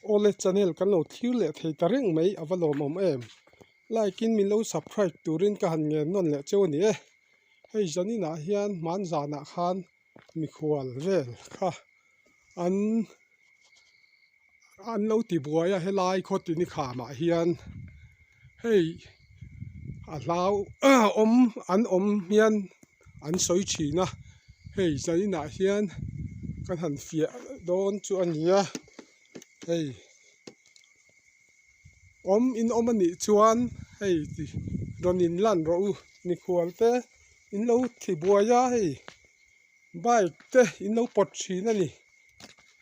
Awle channel kan lo thlir leh thei ta reng mai a va lawmawm em. Like in min lo subscribe turin ka han ngen nawn leh cheu a ni e. Hei zaninah hian hmanzanah khan mikhual vel kha an an lo ti buai a helai khaw tini khamah hian hei a hlau awm an awm hian an sawi thin a hei zaninah hian kan han fiah dawn chu a ni a hei awm in awm a nih chuan hei rawn in lan rawh u mikhual te in lo thi buai a hei bike te in lo pawt thin a ni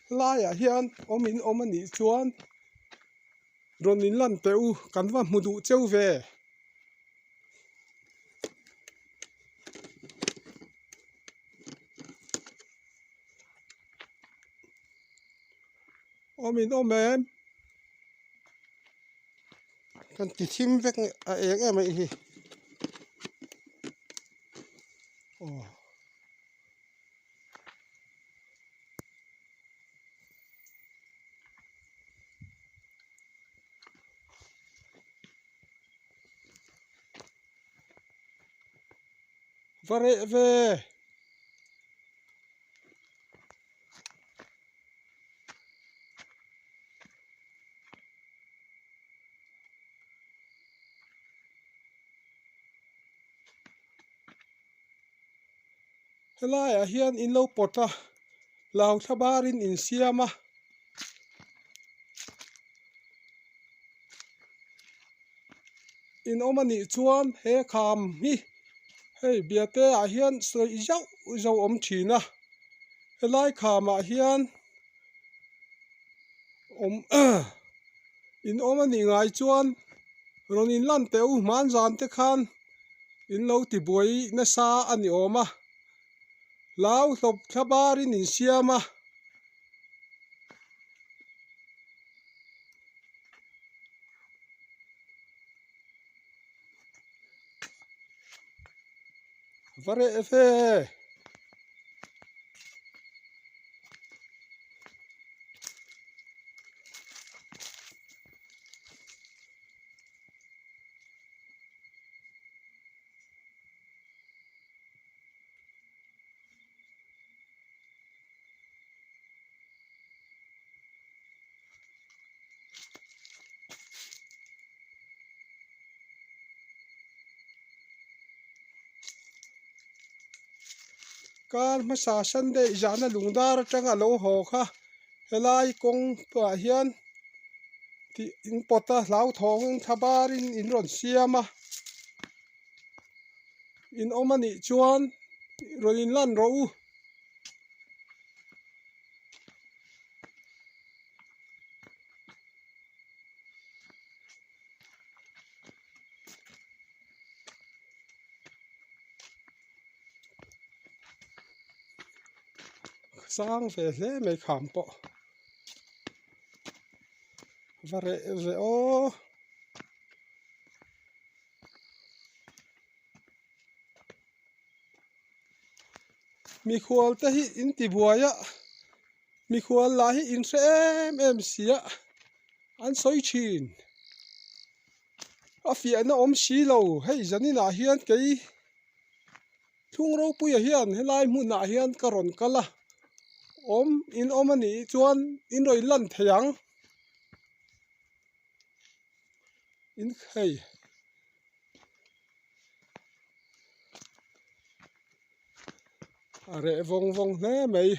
helaiah hian awm in awm a nih chuan rawn in lan teh u kan va hmu duh cheu ve. Awm in awm em kan ti thim vek a eng em a hi aw. Va reh ve. Helaiah hian in lo pawt a lau thla barin in siam a. In awm a nih chuan he kham hi hei biate ah hian sawi zauh zauh awm thin a helai khamah hian awm in awm a nih ngai chuan rawn in lan teh u hmanzan te khan in lo ti buai nasa a ni awm a hlau hlawp thla barin in siam a. Va reh ve. Kar hmasa Sunday zana lungdar atanga lo haw kha helai kawng ah hian tih in pawt a hlauthawngin thla barin in rawn siam a in awm a nih chuan rawn in lan rawh u. Sang ve hle mai kham pawh va reh ve aw. Mikhual te hi in ti buai a mikhual lah hi in hre em em si a an sawi thin a fiahna awm si lo hei zaninah hian kei thlung ropuia hian helai hmunah hian ka rawn kal a awm in awm a nih chuan in rawn lan thei ang in hei. A reh vawng vawng hle mai.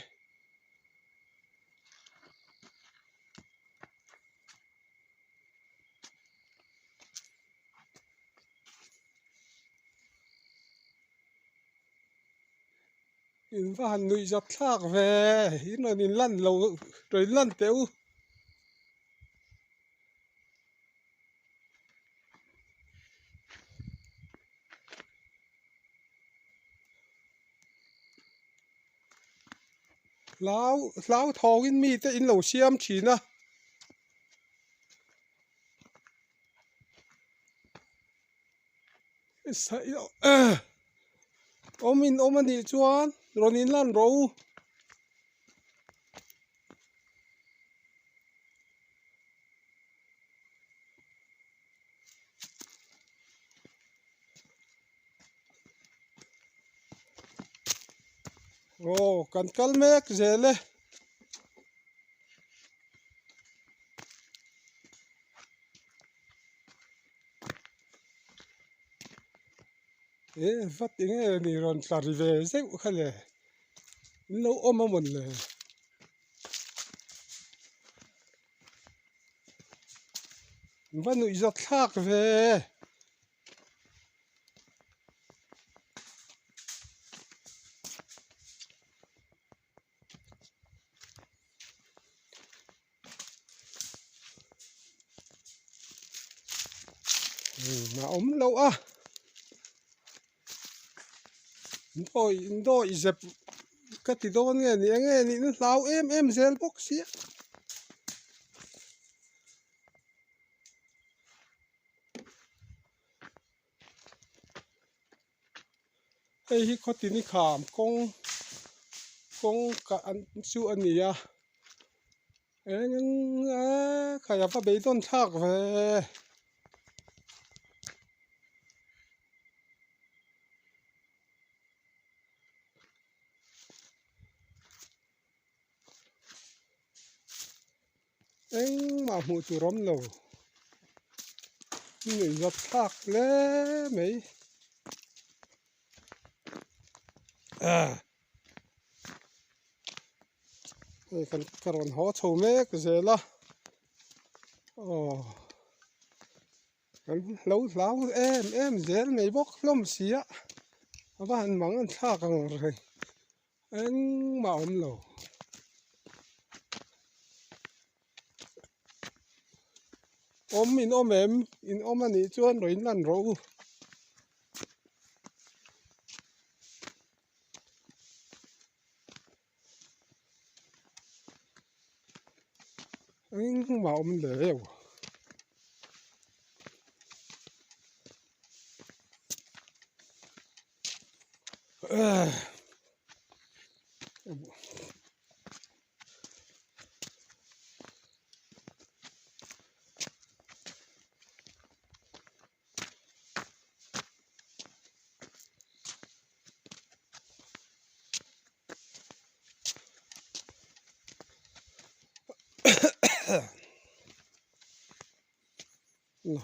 In va han nuih zat thlak ve in rawn in lan lo rawn in lan teh u. Hlau hlau thawngin mite in lo siam thin a. Awm in awm a nih chuan rawn in lan rawh u. Aw kan kal mek zel e. E vat eng nge ni rawn tla ri ve zeuh kha le in lo awm a mawn le. Va nuih zawt thlak ve. A awm loh a dawi zep ka ti dawn nge ni eng nge nih na hlau em em zel bawk sia. Hei hi khawtin i kham kawng kawng kah an chu a ni a eng a khai a va beidawn thlak ve. Engmah hmuh tur awm lo nuih zawt thlak hle mai hei kan ka rawn haw chho mek zel a aw kan lo hlau em em zel mai bawk hlawm si a a va han mang an thlak ang reng. Engmah a awm lo. Awm in awm em? In awm a nih chuan rawn inlan rawh u. Engmah a awm leu.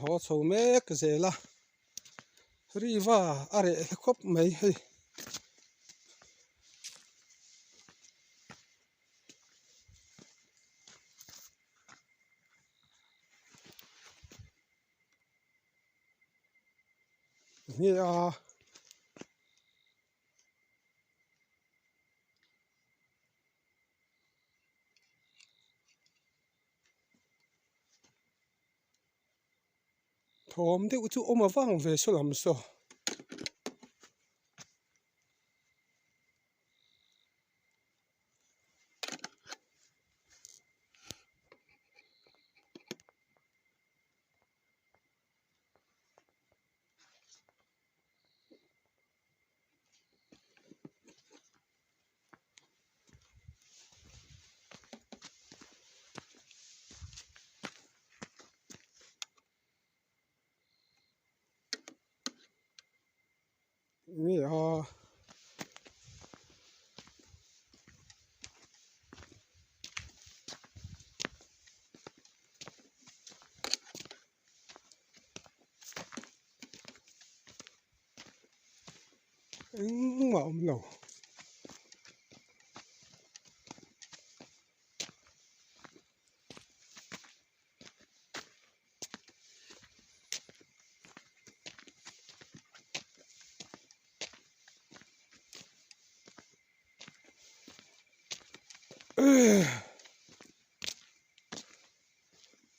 Haw chho mek zel a riva a reh hla khawp mai hei. Nia. Thawm deuh chu awm avang ve saw lam saw. Nge a engmah a awm lo.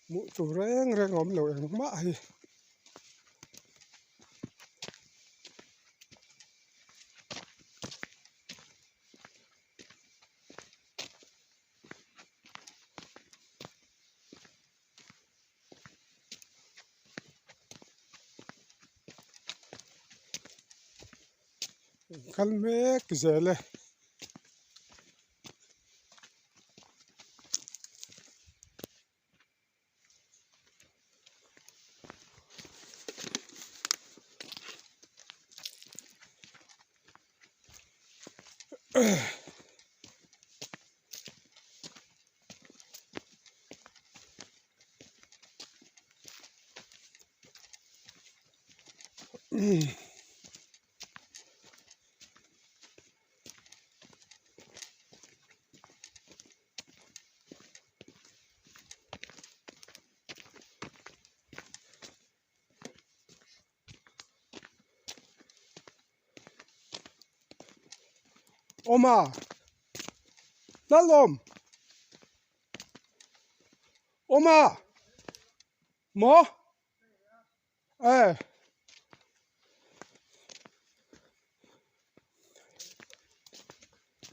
Hmuh tur reng reng a awm lo engmah hi. Kal mek zel e. Awma Lalawm Awma maw e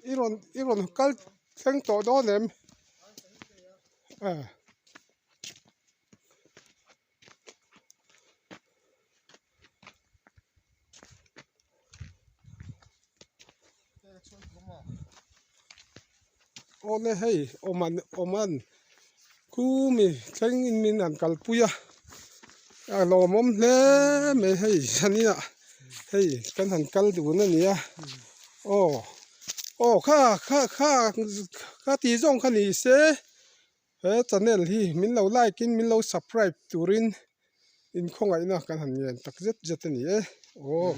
i rawn i rawn kal thleng tawh dawn em e. Awle hei awman awman khu mi thleng in min han kalpui a a lawmawm hle mai hei zaniah hei kan han kal dun a ni a aw aw kha kha kha kha tih zawng kha ni se. He channel hi min lo like in min lo subscribe turin in khawngaihna kan han ngen tak zet zet a ni e aw.